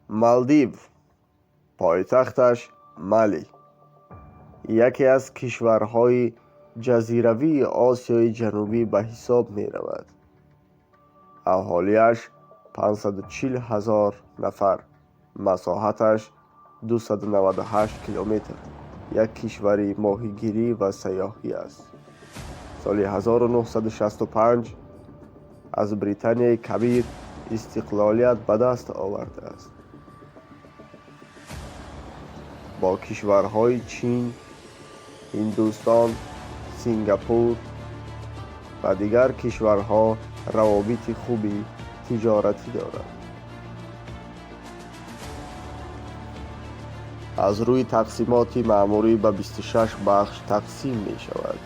Малдив, пойтахташ Мали, яке аз кишварҳои ҷазиравии Осиёи Ҷанубӣ ба ҳисоб меравад. Аҳолиаш 540 ҳазор нафар, масоҳаташ 298 километр. Як кишвари моҳигирӣ ва сайёҳӣ аст. Соли 1965 аз Британияи Кабир истиқлолият ба даст овардааст. Бо кишварҳои Чин, Ҳиндустон, Сингапур ва дигар кишварҳо равобити хуби тиҷоратӣ дорад. Аз рӯи тақсимоти маъмурӣ ба 26 бахш тақсим мешавад.